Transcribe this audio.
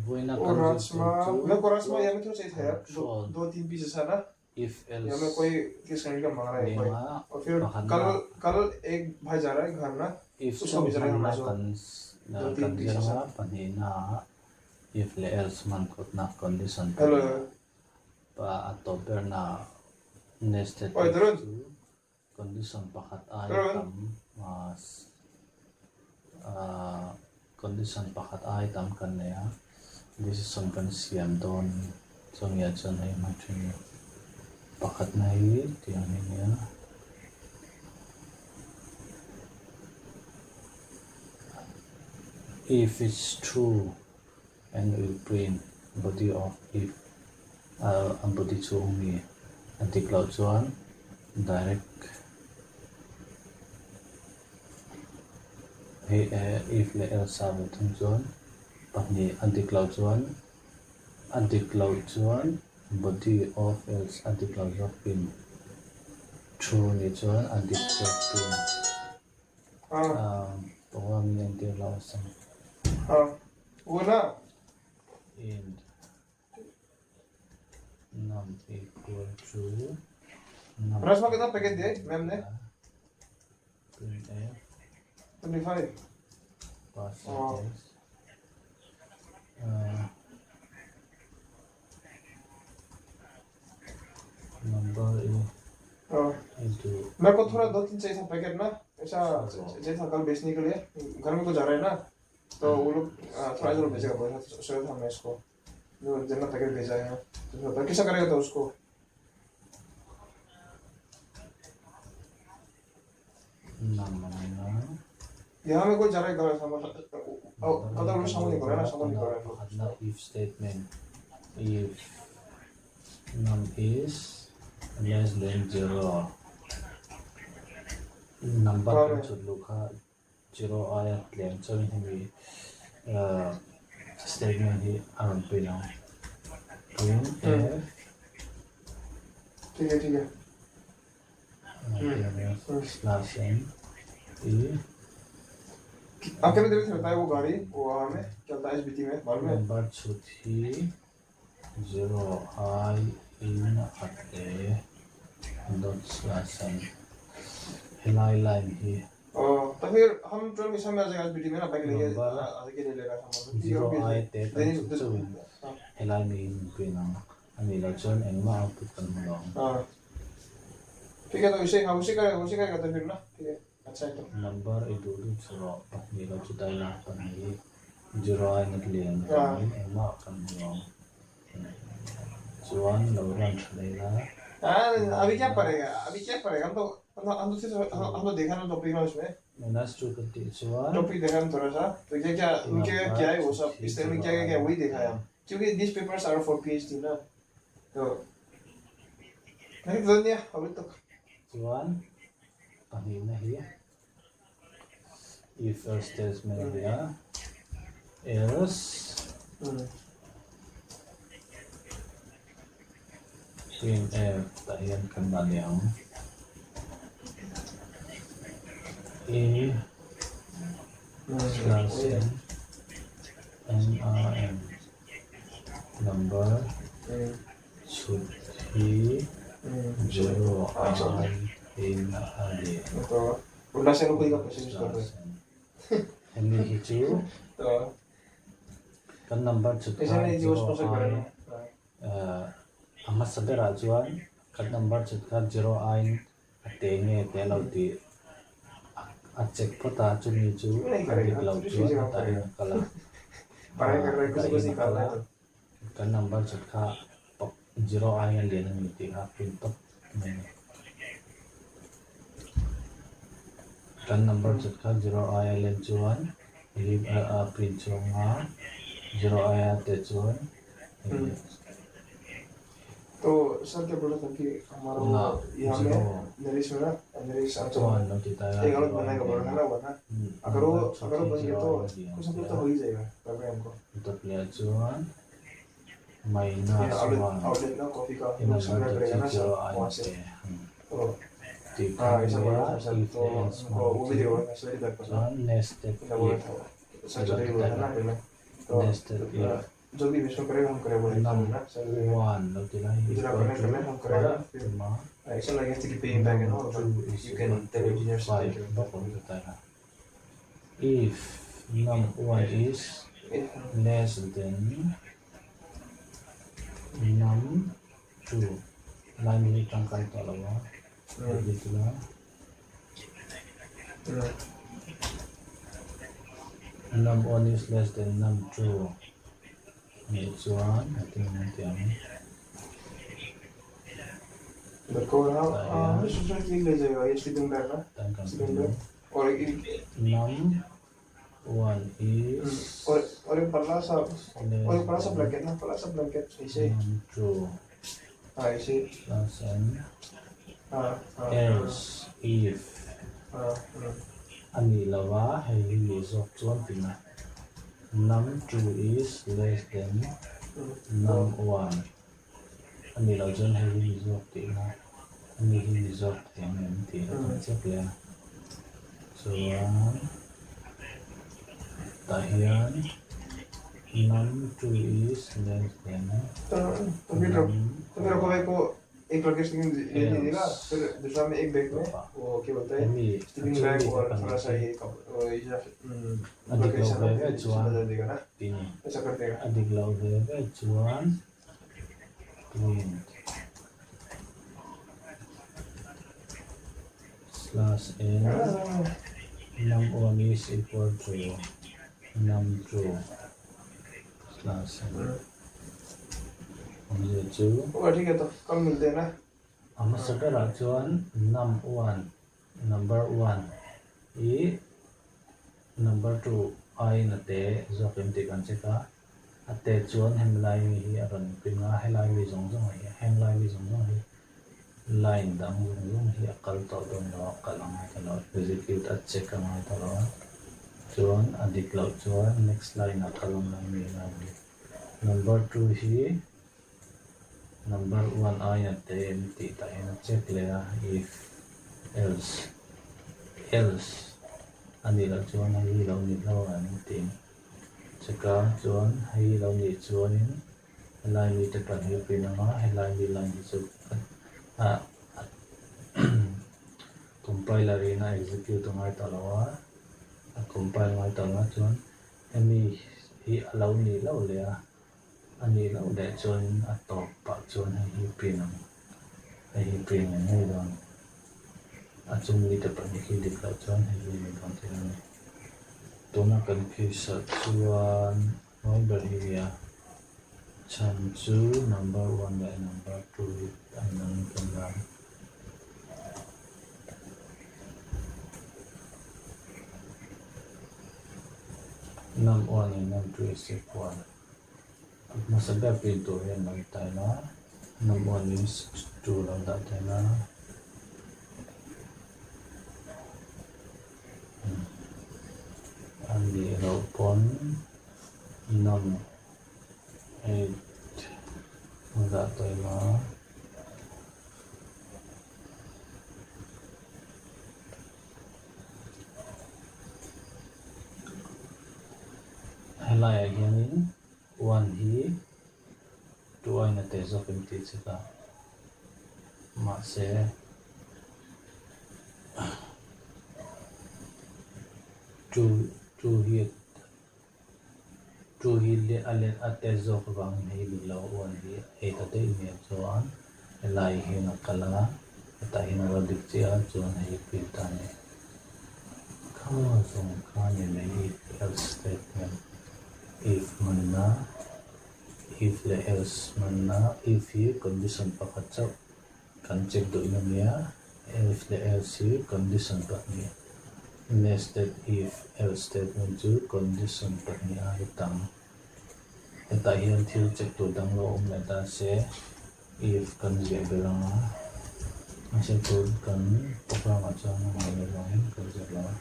Vawiina और kan zir rajma tur chu मेरे को राजमा यहाँ में थोड़ा चाहिए था यार दो control दो तीन पीस ऐसा ना। If यहाँ else में कोई 30 मिनट का मांग रहा है कोई। ania और फिर pakhatna कल कल एक भाई जा रहा है घर ना, if उसको chauh भेज रहा है hmanna Amazon kan दो तीन kan piece zir ऐसा। anga pahnihnaah if leh else hman khawtna condition hello pahnih a tawp bernaah nested ओए if तरुण chu condition pakhat aia Tarun tam condition pakhat aia tam kan nei a decision kan siam dawn chawngah chuan hei hmang thin a ni pakhatna hi tiang hi a nia. If it's true and will print body of if a body chhung mi a dik loh chuan direct hei if leh else a ve thung chuan pahnih a dik loh chuan a dik loh chuan body of else a dik loh zawk pin true nih chuan a dik zawk pin. हाँ Program in entir lo awesome. हाँ वो ना Int num equal to num rajma कितना पैकेट दिए मैम ने? Printf 25। Percentage number हाँ into मेरे को थोड़ा दो तीन चाहिए था पैकेट ना, ऐसा चाहिए था कल बेचने के लिए। घर में को जा रहा है ना, तो वो लोग थोड़ा जरूर भेजेगा, बोला था था मैं इसको जो जितना पैकेट भेजा है तो तो कैसा करेगा तो उसको num ania यहाँ में कोई जा रहा है घर सामान number कल in सामान do निकल रहा है ना, tura सामान tuna निकल रहा है pakhatna if statement if num is less than 0 number कहाँ kan में chhut luh kha 0 aia tlem chuan hemi statement hi a rawn print ang print hmm f ठीक है ठीक है। हम्म। Slash n e आपके में देख रहता है वो गाड़ी वो वहाँ में चलता है एसबीटी में मालूम है? Number chhut hi 0 i in a te dot slash n helai line hi तो फिर हम 12 के समय आ जाएगा एसबीटी में ना, बाइक लेके number आगे ले लेगा सामान तो ठीक है 0 वो भेज i दे te kan दे chhut दे chauhin हाँ helai mi in print ang ani loh chuan engmah output kan hmu lo ang. हाँ ठीक है, तो उसे हाँ उसी का उसी का करते फिर ना, ठीक है अच्छा है तो। Number i duh duh chu rawh pahnih lo chu dai la pahnih hi 0 i na lian हाँ avangin engmah kan hmu lo ang. Chuan lo run tha leh la हाँ अभी क्या minus पढ़ेगा, अभी क्या पढ़ेगा? हम तो सिर्फ हम तो देखा ना टॉपिक ना, उसमें minus 2 ka tih chuan topic देखा हम थोड़ा सा, तो क्या क्या उनके number क्या है वो chhut सब hi इस टाइम में 0 क्या क्या i क्या वही देखा है हम, क्योंकि this papers are for PhD ना, तो नहीं तो नहीं अभी तक। Chuan pahnihna hi if else statement ania else hmm printf tah hian kan dah ni ang e slash वही है। N n r m number chhut hi 0 हाँ चलता i in a lian है तो उल्टा से लोग का पैसे यूज कर रहे slash n hemi hi chu हैं तो kan number chhut ऐसे kha नहीं जो 0 स्पॉन्सर करे i ना। हाँ a hmasa berah chuan kan number chhut kha 0 i a te nge te lo tih a check phawt a chumi chu क्यों नहीं a dik करेगा, loh थोड़ी chuan चीजें a हम tah in करेगा, a kal a पढ़ाई कर रहे हैं a कुछ tah कुछ in a निकाल kal रहे a हैं तो। Kan number chhut kha 0 i a lian a ni tih kha print tawp mai a ni. Kan number chhut kha 0 i a lian chuan hi a print chhunga 0 i a te chuan hmm तो सर क्या बोल रहा था कि हमारा tuna वो यहाँ में 0 नरेश में ना, नरेश आचल chuan lo ti ta एक a अलग 0 i बनाएगा बोल lian रहा a था ना वो ना, अगर वो number chhut अगर वो hi बन गया 0 तो i a lian कुछ ना कुछ tia तो हो ही जाएगा तभी हमको dawt leh chuan ये minus outlet 1 outlet ना कॉफी का i लोग number supply chhut करेगा hi ना सर 0 i वहाँ na से te तो tih हाँ kha ऐसा बोल ania रहा था सर, if तो leh else हमको hmang वो भी chu देखो ना सर इधर पर ना chuan nested ऐसा बोल रहा if था वो सर ilo चौधरी ti बोल ta रहा था ila ना पहले तो nested if जो भी मिशन करेगा हम करेगा बोले Num ना सैलरी में one lo ti lai इधर equal आप to करना कर ले हम करेगा five फिर comma it's not like कि paying back num and all two but is you can equal tell to engineers to take five care of bawk awm ta ta la. If num one is that. less than num two lai mi hi tangkai tawh lo a delete ila num one is less than num two nih chuan a ti ang ti ang मेरे को tah हाँ hian हाँ सोचा कि ले जाएगा ये sleeping bag ना tan kan sleeping hmu bag और एक num one is और और एक पतला सा और less एक बड़ा सा than blanket ना बड़ा सा ब्लैंकेट ऐसे num two हाँ ऐसे plus n हाँ हाँ हाँ else if हाँ a nih lo a hei hi nih zawk chuan tina num two is less than num one a nih loh chuan hei hi ni zawk tihna a ni hi ni zawk tih ang em tih a kan check leh a chuan tah hian num two is less than तो तो फिर num तो फिर one रखो को एक लड़के स्लीपिंग ये दे देगा else फिर दूसरा में एक बैग में tawpah वो क्या बोलता है hemi a sleeping chung bag mi te और pahnih थोड़ा सा khi ये कप वो ये जो a dik ब्लैंकेट loh सा ve ना ve फिर chuan बदल देगा ना tini ऐसा कर देगा a dik loh ve ve chuan print slash n num one is equal to num two slash n awmzia chu वो ठीक है तो कल मिलते हैं ना a hmasa berah chuan num one number one ih number two aiin a te zawk em tih kan check a a te chuan hemi lai mi hi a rawn ping a helai mi zawng zawng hi henglai mi zawng zawng hi line dang zawng zawng hi a kal tawh dawn lo a kal a ngai ta lo execute a check a ngai ta lo a chuan a dik loh chuan next line ah kal ang lai mi lai hi number two hi number one aia te em tih tah hian a check leh a if else else a nih loh chuan hei hi lo ni hlauh ang tih check a chuan hei hi lo nih chuanin helai mi te pahnih a pin ang a helai mi line hi chu ah compiler in a execute a ngai ta lo a a compile ngai ta lo a chuan hemi hi a lo nih loh leh a. A nih loh leh chuanin a tawp pah chuan hei hi print ang, hei hi print ang ngei dawn. A chung mite pahnih khi dik loh chuan hei hi a ni dawn thei a ni. Tuna kan case ah chuan hnuai ber hi nia chhan chu number one leh number two hi a inang kan dan. Num one and num two is equal. A hmasa ber pin tur hian lo time a, num one is two lo dah time a. A nih loh pawn num eight lo dah time a. Helaiah hianin one hi two aiin a teh zawk em tih chhek a, mahse two two hi two hi a let a teh zawk avangin hei dik lo one hi a eight a daih mai a chuan helai hian a kal a hetah hian a lo dik chiah a chuan hei print a ni kha zawng kha ni mai if else statement if hmanna if leh else hmanna if hi condition pakhat chauh kan check duhna nia if leh else hi condition pahnih nested if else statement chu condition pahnih a hi tam hetah hian thil check tur dang lo awm leh ta se if kan ziah ber ang a mahse tun kan program ah chuan a ngaih loh vangin kan ziak lo a.